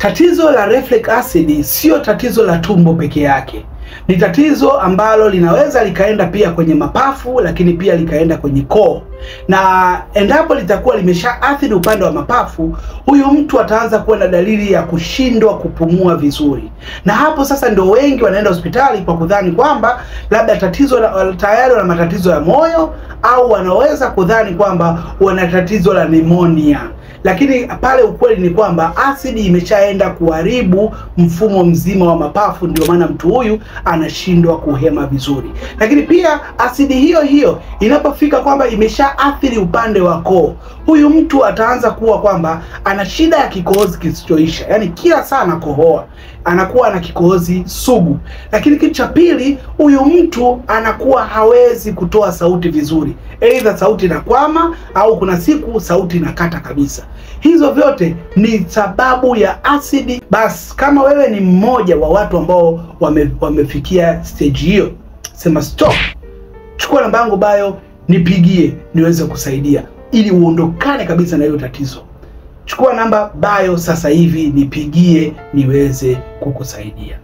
Tatizo la reflux acid sio tatizo la tumbo peke yake. Ni tatizo ambalo linaweza likaenda pia kwenye mapafu, lakini pia likaenda kwenye koo. Na endapo litakuwa limeshaathiri upande wa mapafu, huyu mtu ataanza kuwa na dalili ya kushindwa kupumua vizuri. Na hapo sasa ndio wengi wanaenda hospitali kwa kudhani kwamba labda tatizo tayari wana matatizo ya moyo, au wanaweza kudhani kwamba wana tatizo la pneumonia. Lakini pale ukweli ni kwamba asidi imeshaenda kuharibu mfumo mzima wa mapafu, ndio maana mtu huyu anashindwa kuhema vizuri. Lakini pia asidi hiyo hiyo inapofika kwamba imeshaathiri upande wa koo, huyu mtu ataanza kuwa kwamba ana shida ya kikohozi kisichoisha, yani kila saa anakohoa, anakuwa na kikohozi sugu. Lakini kitu cha pili, huyu mtu anakuwa hawezi kutoa sauti vizuri, aidha sauti inakwama au kuna siku sauti inakata kabisa. Hizo vyote ni sababu ya asidi. Basi kama wewe ni mmoja wa watu ambao wamefikia stage hiyo, sema stop, chukua namba yangu bio, nipigie niweze kusaidia ili uondokane kabisa na hiyo tatizo. Chukua namba bio sasa hivi, nipigie niweze kukusaidia.